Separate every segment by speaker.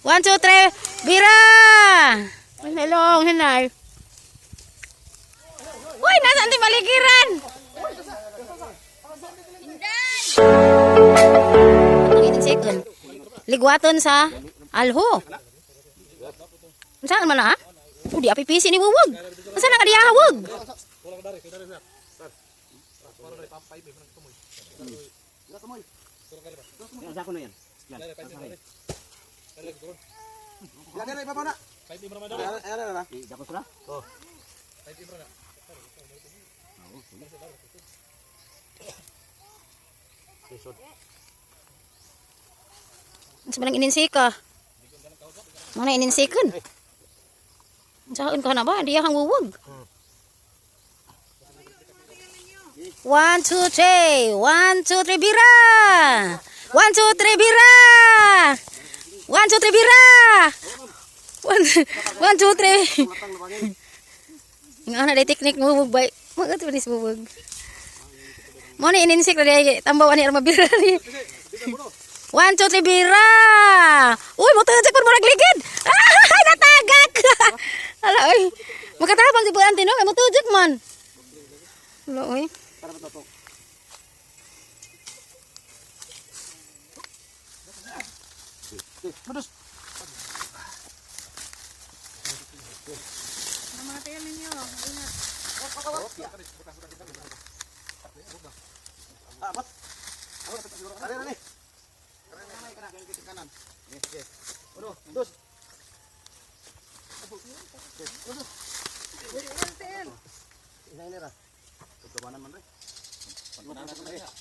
Speaker 1: One, two, three, bira! Hello, hinay. Uy, nasaan ti balikiran? Ang second. Ligwaton sa alho. Saan man na? Oh, di api pisi ni Wuwag. Asa na ka diya hawag? Sa malang ininsika. Mga ininsikon. Saan ka na ba? Di hang wuwag. One, two, three. One, two, three, bira! One, two, three, bira! One, two, three, bira! One, one, two, three. Nga na day teknik mo wuwag ba? Mga ito ni wuwag. Mo ni ininsik na day tambaw ani arma bira ni. One, two, three, bira! Uy, mo tungod sa murag ligid! Ah, natagak! Ala, oy. Makatabang di buwan tinong, mo tujik man. Ala, oy.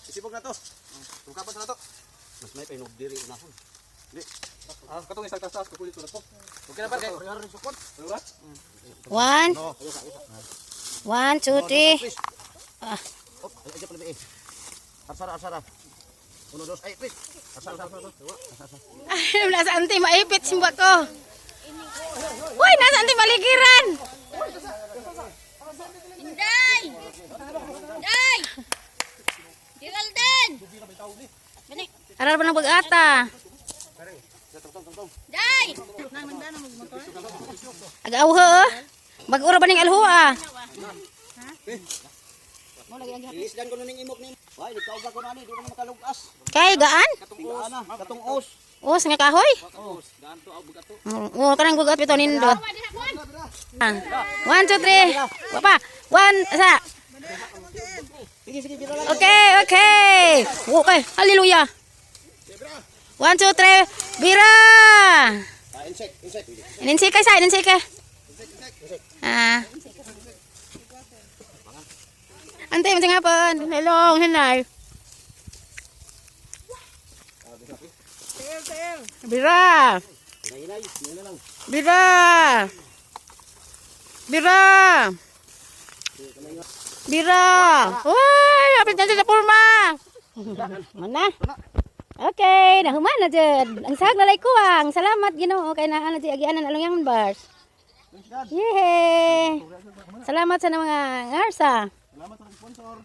Speaker 2: Isipog na to. Tungkapan na to.
Speaker 3: Mas may painog diri unahon.
Speaker 2: Ah, katong isang taas kukulit ko na to. Okay na ba kay?
Speaker 1: One. One, two, three.
Speaker 3: Ah. Op, ay ay pala eh. Arsara, arsara. Uno, dos, ay, please. Arsara, arsara. Arsara.
Speaker 1: Ay, nasa anti, maipit simba ko. Uy, nasa anti maligiran.
Speaker 4: Inday! Inday! Geraldine!
Speaker 1: Aral ba ng pag-ata?
Speaker 4: Day!
Speaker 1: Ag-awho, oh. Mag-ura ba ning alho, ah?
Speaker 3: Ilisdan ko ning imok ni. Way, nagkauga ko na ani, di ko na makalugas.
Speaker 1: Kay, gaan?
Speaker 3: Tinggaan na, katong os.
Speaker 1: Os nga kahoy? Oo, kanang bugat pito nindot. Ah. One, two, three. Papa. One, sa. Okay. Okay, hallelujah. One, two, three. Bira!
Speaker 3: Ah, insect, insect.
Speaker 1: Ininsi kay sa, ininsi kay. Ah. Antay mo nga pon. Hello, hinay. Bira!
Speaker 3: Hinay, hinay na lang.
Speaker 1: Bira! Bira! Bira! Uy, apit na sa purma. Mana? Okay, nahuman na jud. Ang sahag na lay kuwang. Salamat Ginoo kay naa na jud agianan along yang bars. Yehey! Salamat sa mga ngarsa.
Speaker 2: Salamat sa sponsor.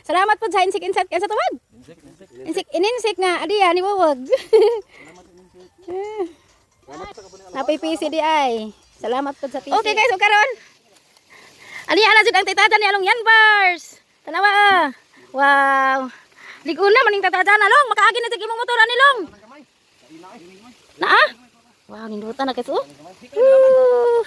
Speaker 1: Salamat po sa insik insat kay sa tawag. Insik ininsik nga adiya ni Wawag. Napay PC di ay. Salamat po sa PC. Okay guys, so karon. Ani ana jud ang titadan ni Along Yan Bars. Tanawa ah. Wow. Liguna maning tatadan along, makaagi na jud imong motor ani long. Naa? Wow, nindutan na kasi oh. Woo!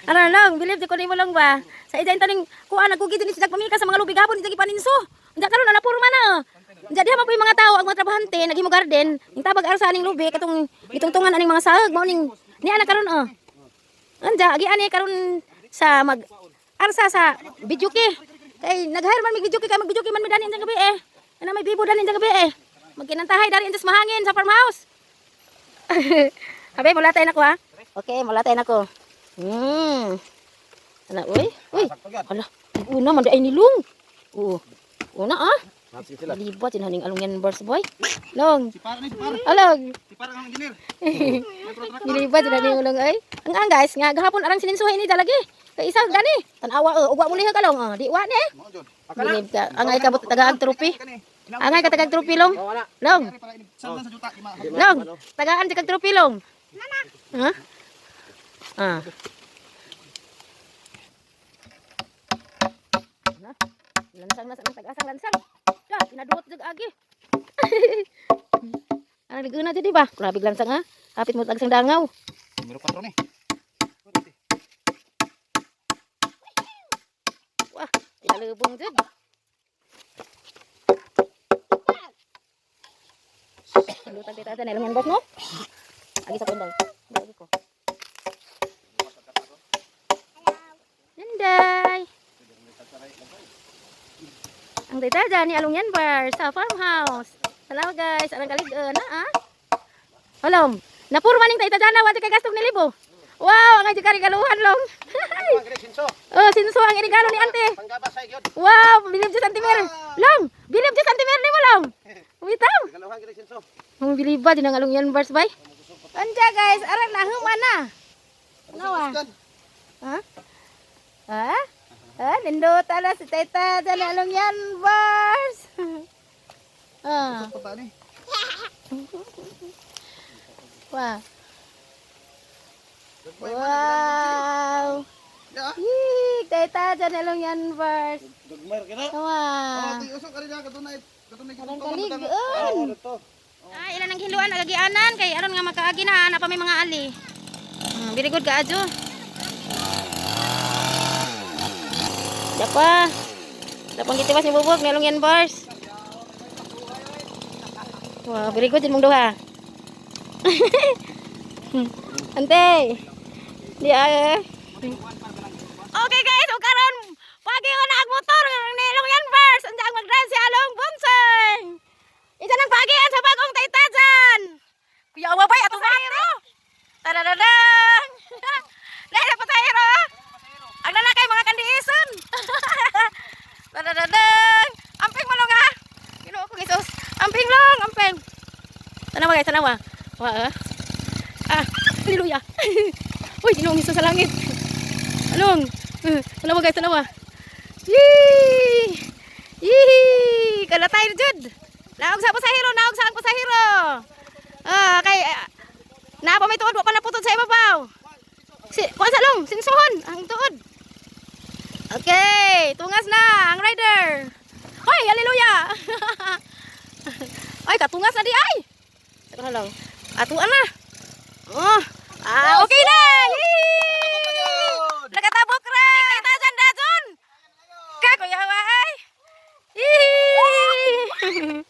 Speaker 1: Ano lang, believe di ko nimo lang ba? Sa ida taning kuan nagkugi din sila pamika sa mga lubi gabon di paninso. Unja karon na napurma na. Unja diha man po yung mga tao ang mga trabahante naghimo garden, ning tabag arsa aning lubi katong gitungtungan aning mga sahag mao ning niya na karon oh. Anja agi ani karon sa mag arsa sa videoke. Kay nag-hire man mig videoke kay mag videoke man mi dani ang gabi eh. Ana may bibo dani ang gabi eh. Magkinantahay dari ang mahangin sa farmhouse. Abi, mula tayo na ko ha. Okay, mula tayo na ko. Ana, uy. Uy. Hala, una man di ay nilong. Oo. Una ah. Libat din haning along yan bars boy. Long.
Speaker 2: Si para ni si para.
Speaker 1: Along.
Speaker 2: Si para ang engineer.
Speaker 1: Nilibat din haning ulong ay. Ang guys, nga gahapon arang sininsuhay ni dalagi. Kay isa gani. Tan-awa ugwa mo liha ka long. Di wa ni.
Speaker 2: Mao jud.
Speaker 1: Bilib ka. Ang ay kabot taga ang tropi. Angay katagag trophy, Long. Long.
Speaker 2: Saan sa juta?
Speaker 1: Long. Tagaan si kag trophy, Long. Ha? Ah. Na. Lansang na sa tag-asang lansang. Ya, pinaduot jud agi. Ano liguna jud di ba? Grabe lansang ha. Kapit mo tagsang dangaw.
Speaker 2: Numero 4 ni.
Speaker 1: Wah, pinalubong jud. Lutag dito ata nailangan boss no? Agi sa kunday. Agi ko. Nanday. Ang dita dyan ni Along Yan Bar sa farmhouse. Salamat guys. Arang kalig na ah. Halong. Napurma ning taita dyan na wala kay gastong nilibo. Wow, ang adyo karigaluhan long. Oh, sinso ang irigalo ni ante.
Speaker 3: Panggabas ay gyud.
Speaker 1: Wow, bilib sa Antimer. Long, bilib sa Antimer nimo long. Bitaw.
Speaker 3: Galuhan gyud sinso.
Speaker 1: Mong bilib ba din ang Along Yan Bars bay? Anja guys, arang nahuma na. Nawa. Ha? Ha? Ha? Nindota na si Teta dyan Along Yan Bars. Ah.
Speaker 2: Pata ni.
Speaker 1: Wow. Wow.
Speaker 2: Ya.
Speaker 1: Yee, Teta dyan Along Yan Bars.
Speaker 3: Gagmay ra
Speaker 1: Wow.
Speaker 2: Oh, ti usok ari na kadunay kadunay
Speaker 1: Arang kalig-on. Ah, ilan ang hiluan agagianan kay aron nga makaagi na ana pa may mga ali. Very good kaadyo. Dapa. Dapang gitiwas ni bubog nalong yan bars. Wow, very good din mong duha. Ante. Di ay. Okay guys, ug karon pagi na ang motor nilong yan bars. Unsa ang mag-drive si Along Bonseng. Isa nang pagian sa bagong taytajan. Kuya awa bay ato pasahero. Tadadadang. Dahil sa pasahero. Ang lalaki mga kandiison. Tadadadang. Amping mo long ha. Ginoo ko gisos. Amping long, amping. Tanawa guys, tanawa. Wa ah. Ah, hallelujah. Uy, Ginoong Hesus sa langit. Along. Tanawa guys, tanawa. Yee! Yee! Kalatay na jud. Naog sa pasahero, naog sa ang pasahero. Ah, kay naa pa may tuod, wa pa naputod sa ibabaw. Si kuan sa long, sinsuhon ang tuod. Okay, tungas na ang rider. Hoy, hallelujah. Ay, katungas na di ay. Teka na lang. Atuan na. Oh. Ah, okay na. Yee! Nakatabok ra. Tajan dajon. Ka kuya hawa ay. Yee!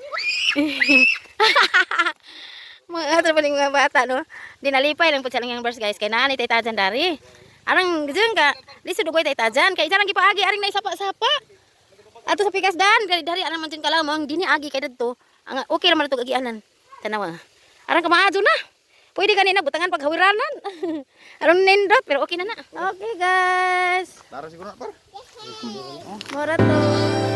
Speaker 1: Mga ato pa mga bata no. Dinalipay lang po siya lang yung verse guys kay naani tay tajan dari. Arang gijeng ka, lisod ugoy tay tajan kay isa lang gipaagi aring na isapa-sapa. Ato sa pikas dan kay dari arang man kalaw mo ang dini agi kay dadto. Ang okay ra man ato agianan. Tanawa. Arang ka maadyo na. Pwede kanina butangan paghawiranan. Aron nindot pero okay na na. Okay guys.
Speaker 2: Tara siguro na par.
Speaker 1: Mora to.